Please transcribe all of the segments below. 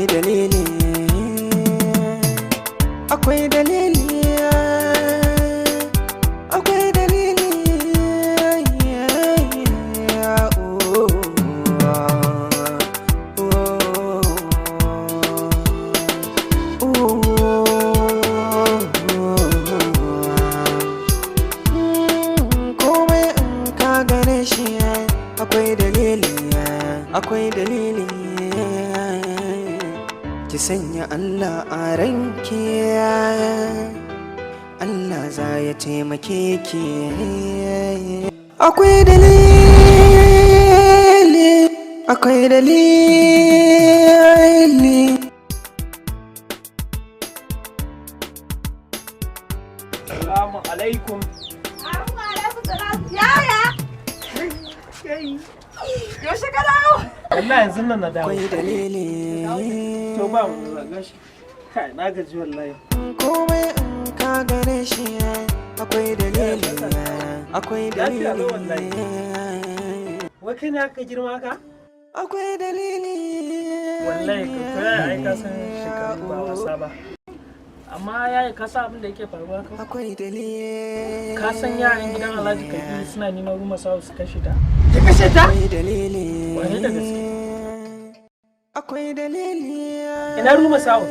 Akwai dalili, akwai dalili, akwai dalili. Oh, oh, oh. Komai in ka gane shi akwai dalili, akwai dalili. Ki sanya Allah a ranki, Allah za ya taimake ki. Akwai dalili, akwai dalili. Salamu alaikum. Yaya! Yaushe ka dawo? Wallahi yanzu nan na dawo. Akwai dalili. To ba mu gashi. Kai, na gaji wallahi. Komai in ka gane shi akwai dalili, akwai Lafiya lau dalili. wallahi. Wai kai ne aka girma ka? Akwai dalili. Wallahi ka kai, ai ka san shekaru ba wasa ba. Amma yaya, ka san abin da yake faruwa ka? Akwai dalili. Ka san yaran gidan Alhaji Kabiru suna neman Ruma Sawu su kashe ta? Ki kashe ta? Akwai dalili. Wane da gaske? Akwai dalili. Ina Ruma Sawu?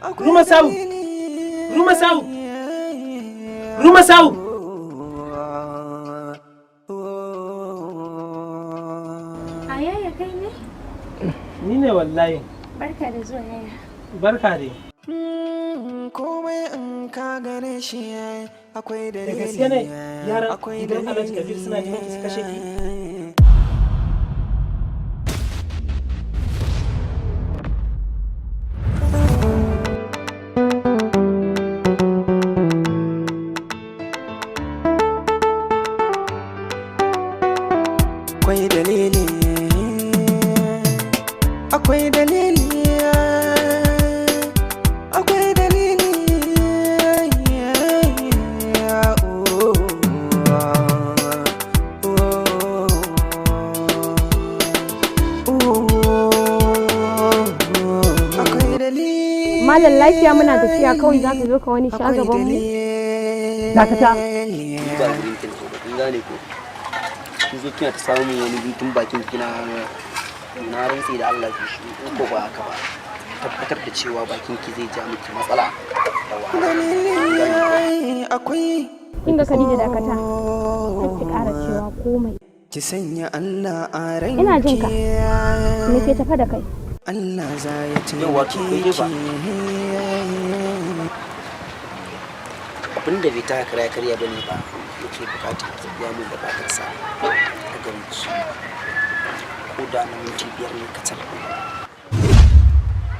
Akwai Ruma Sawu? dalili. Ruma Sawu? Ruma Sawu? A yaya, kai ne? Ni ne wallahi. Barka da zuwa, yaya. Barka dai. Komai in ka gane shi akwai Da dalili. gaske ne yaran Akwai gidan Alhaji Kabir suna neman ki su kashe ki? dalili. Akwai dalili, akwai dalili, akwai dalili. Oh, oh, oh. Akwai dalili. Malam, lafiya muna tafiya kawai za ka zo ka wani sha Akwai gaban mu? dalili. Dakata. Ba gurin kin zo ba, kin gane ko? Kin zo kina ta samun wani bitun bakin kina. Na rantse da Allah ki shi, in ko ba haka ba, tabbatar da cewa bakin ki zai ja miki matsala da wahala. Dalili akwai. Kin ga Khadija, dakata. Kar ki ƙara cewa komai. Ki sanya Allah a ranki. Ina jin ka. Me ke tafa da kai? Allah za ya Yauwa, to taimake kai ba. ki. Abin da bai taka kara ya karya bane ba yake bukata ki biya min bukatar sa a gare ki, ko da na minti 5 ne kacal.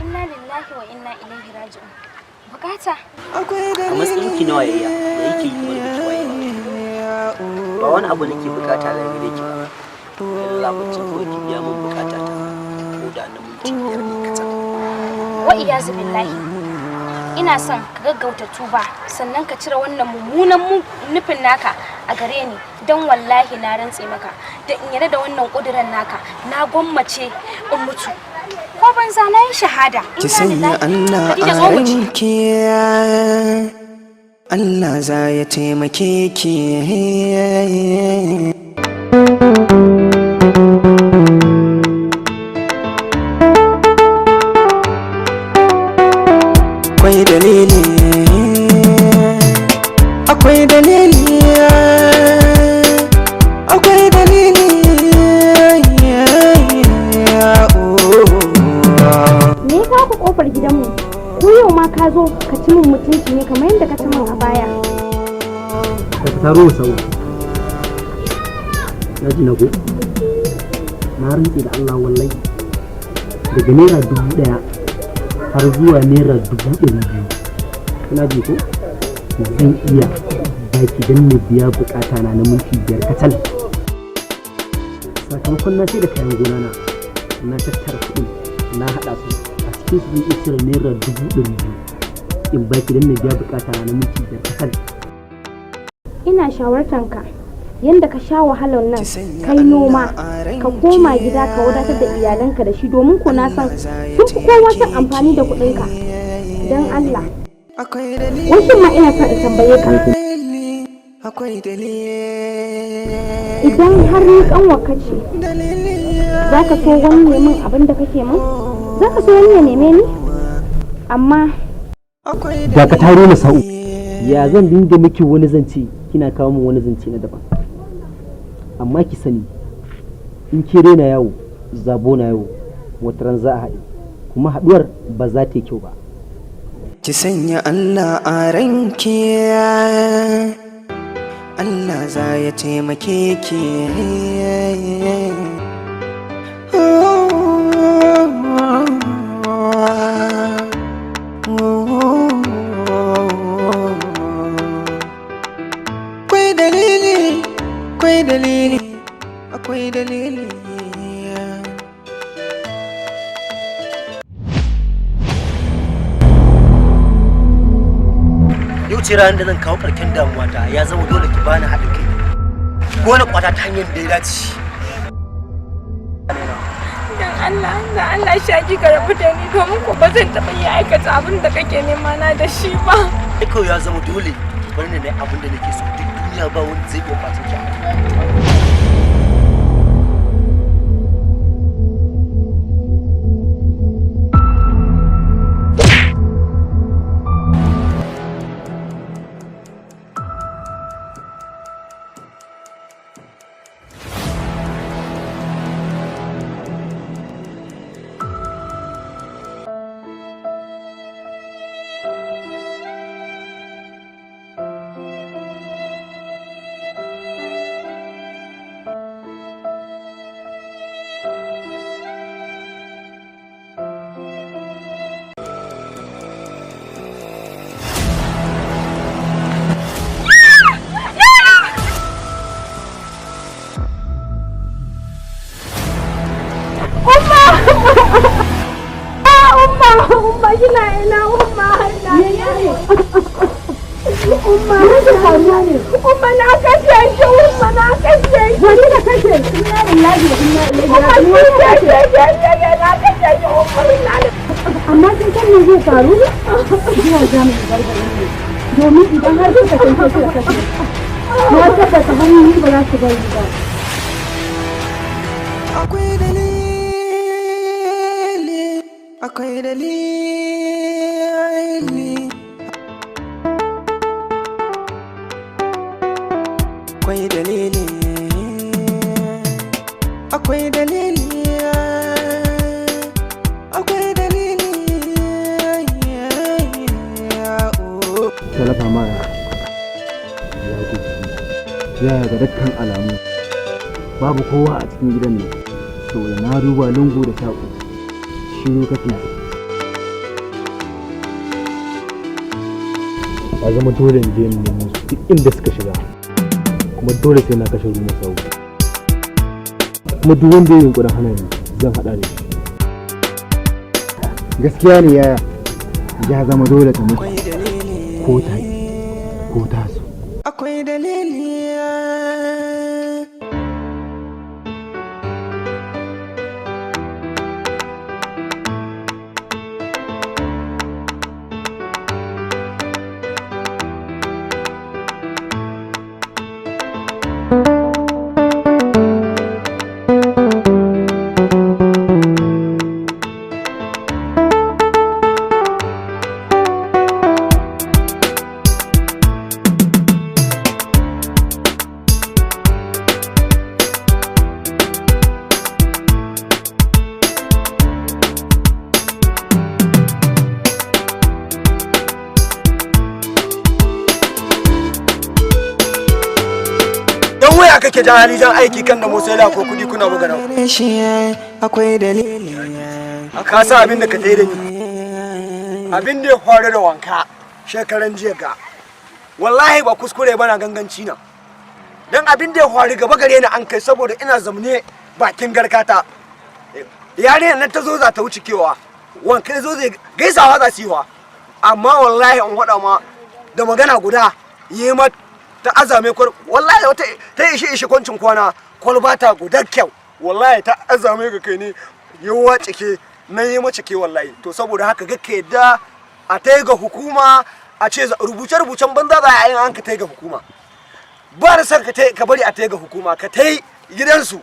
Inna lillahi wa inna ilaihi raji'un. Bukata? Akwai A matsayin ki nawa yayya da yake yi kamar biki waye ba, ba wani abu nake bukata da gare ki ba illa bacci ko ki biya min bukata ta ko da na minti 5 ne kacal. Wa iyazu billahi. Ina son ka gaggauta tuba, sannan ka cire wannan mummunan nufin naka a gare ni, don wallahi na rantse maka da in yarda da wannan ƙudurin naka, na gwammace in mutu. Ko banza na yi shahada. Ki Inna sanya lillahi. Allah Khadija, a zo mu je. ranki, Allah za ya taimake ki. Akwai dalili, akwai dalili, akwai dalili. Me ya kawo ka kofar gidanmu? Ko yau ma ka zo ka ci min mutunci ne kamar yadda ka ci min a baya? Ka taro sau ya ji na ko. Na rantse da Allah, wallahi daga ₦1,000 har zuwa ₦200,000, kana ji ko, zan iya baki don na biya bukata na na minti 5 kacal. Sakamakon na sai da kayan gona na, na tattara kuɗin, na haɗa su, a cikin su zan iya cire ₦200,000 in baki don na biya bukata na na minti 5 kacal. Ina shawartan ka Yanda ka sha wahalar nan kai noma, ka koma gida ka wadatar da iyalanka da shi, domin ko na san sun fi kowa son amfani da kuɗinka. Don Allah. Akwai dalili. Wasu ma ina son in tambaye ka. Akwai dalili. Idan har ni kanwarka ce, za ka so wani ya min abin da kake min? Za ka so wani ya neme ni? Amma Akwai Dakata, Ruma Sa'u. Ya zan dinga miki wani zance, kina kawo min wani zance na daban? Amma ki sani, in ke daina yawo, zabo na yawo, wata ran za a haɗe, kuma haɗuwar ba za ta yi kyau ba. Ki sanya Allah a ranki, Allah za ya taimake ki. Akwai dalili, akwai dalili, akwai dalili. Yau ce ranar da zan kawo ƙarshen damuwa ta. Ya zama dole ki bani haɗin kai ko na kwata ta hanyar da ya dace. Dan Allah, dan Allah Shaki, ka rabu da ni, domin ko ba zan taɓa iya aikata abin da kake nema na da shi ba. Ai kawai ya zama dole ki bar ni na yi abin da nake so. Duk duniya ba wanda zai iya kwacin ki. Umma, Umma, kina ina, Umma? Umma, ne? Umma, na kashe shi, Umma, na kashe shi. Wani da kashe? Inna lillahi wa inna ilaihi raji'un. Na kashe shi, Umma, inna. Amma kin san me zai faru? Zuwa za mu yi gargaɗi ne. Domin idan har suka san ko suka kashe, na tabbata hanyoyi ba za su bari ba. Akwai dalili, akwai dalili, akwai dalili, akwai dalili, akwai dalili. Talafa mara ya gudu ya ga dukkan alamu babu kowa a cikin gidan nan, saboda na duba lungu da saƙo, shiru kake. Ya zama dole in je in nemo su duk inda suka shiga, kuma dole sai na kashe Ruma Sawu, kuma duk wanda ya yi yunkurin hana ni, zan haɗa da shi. Gaskiya ne yaya, ya zama dole ta mutu. Akwai dalili. Ko ta ki ko ta so. Akwai dalili. Don waya kake jan hali jan aiki kan da motsa ko kudi kuna magana. Shi akwai dalili. Ka sa abin da ka tai da ni, abin da ya faru da wanka shekaran jiya ga, wallahi ba kuskure bana, ganganci na. Dan abin da ya faru gaba gare ni an kai, saboda ina zamne bakin garkata, yarinyar nan ta zo za ta wuce kewa, wanka zo zai gaisawa za su yi wa, amma wallahi in faɗa ma da magana guda yi ma Ta azame kwar wallahi, wata ta ishe ishe kwancin kwana kwalba ta guda kyau, wallahi ta azame ga kai ne yawa cike na yi mace ke wallahi. To saboda haka ga ka yadda a ta ga hukuma, a ce rubuce rubucen banza za a yi an ka ta ga hukuma. Ba da son ka ka bari a ta ga hukuma, ka ta gidansu,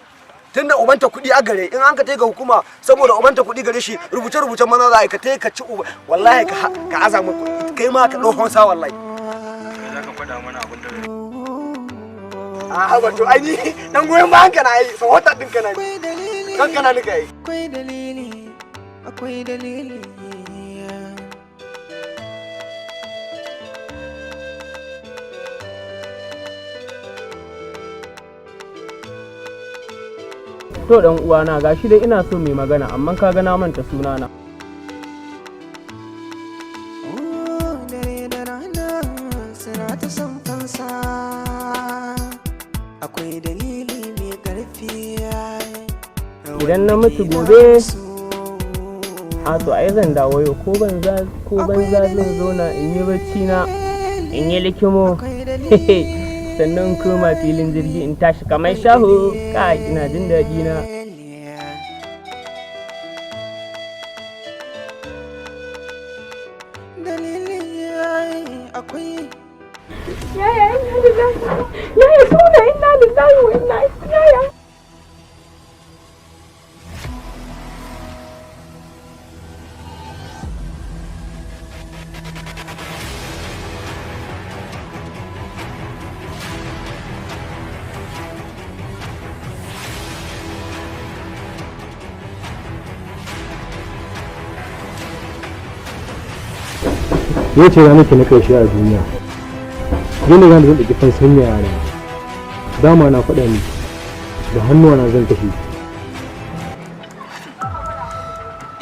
tunda ubanta kuɗi a gare. In an ka ta ga hukuma saboda ubanta kuɗi gare shi, rubuce rubucen banza za a yi. Ka ta ka ci uba wallahi, ka azama kai ma ka ɗaukan sa wallahi. Za ka faɗa mana abin da A haba, to ai ni dan goyon bayan ka na yi sahota din ka na ni kan kana ni kai. Akwai dalili, akwai dalili. To dan uwana, gashi dai ina so mai magana, amma ka ga na manta sunana. Dare da rana suna ta son fansa, akwai dalili mai ƙarfi. Idan na mutu gobe, a to ai zan dawo yau, ko banza ko banza zan zauna in yi bacci na in yi likimo, sannan koma filin jirgi in tashi kamar shaho. Kai, ina jin daɗi na. Dalili akwai. Yaya, inna lillahi. Yaya, suna inna lillahi wa inna yaya. Yau ce ranar ki na ƙarshe a duniya. Yau ne ranar zan ɗauki fansan yara. Dama na faɗa miki, da hannuwa na zan kashe ki.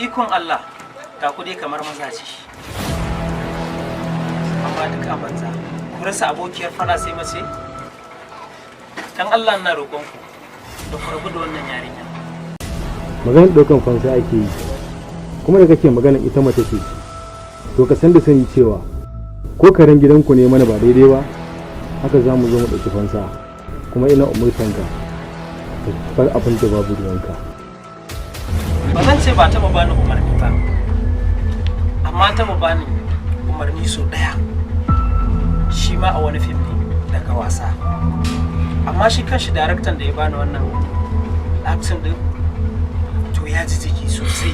Ikon Allah, ga ku dai kamar mazaje, amma duk a banza. Ku rasa abokiyar fara sai mace. Dan Allah ina roƙon ku da ku rabu da wannan yarinya. Maganar ɗaukan fansa ake yi, kuma da kake magana ita mace ce. To ka san da sani cewa ko karen gidanku ne mana ba daidai ba, haka za mu zo mu ɗauki fansa. Kuma ina umurtanka ka bar abin da babu ruwanka. Ba zan ce ba taɓa bani umarni ba, amma taɓa bani umarni sau ɗaya, shi ma a wani fim ne daga wasa. Amma shi kanshi daraktan da ya bani wannan acting din, to ya ji jiki sosai.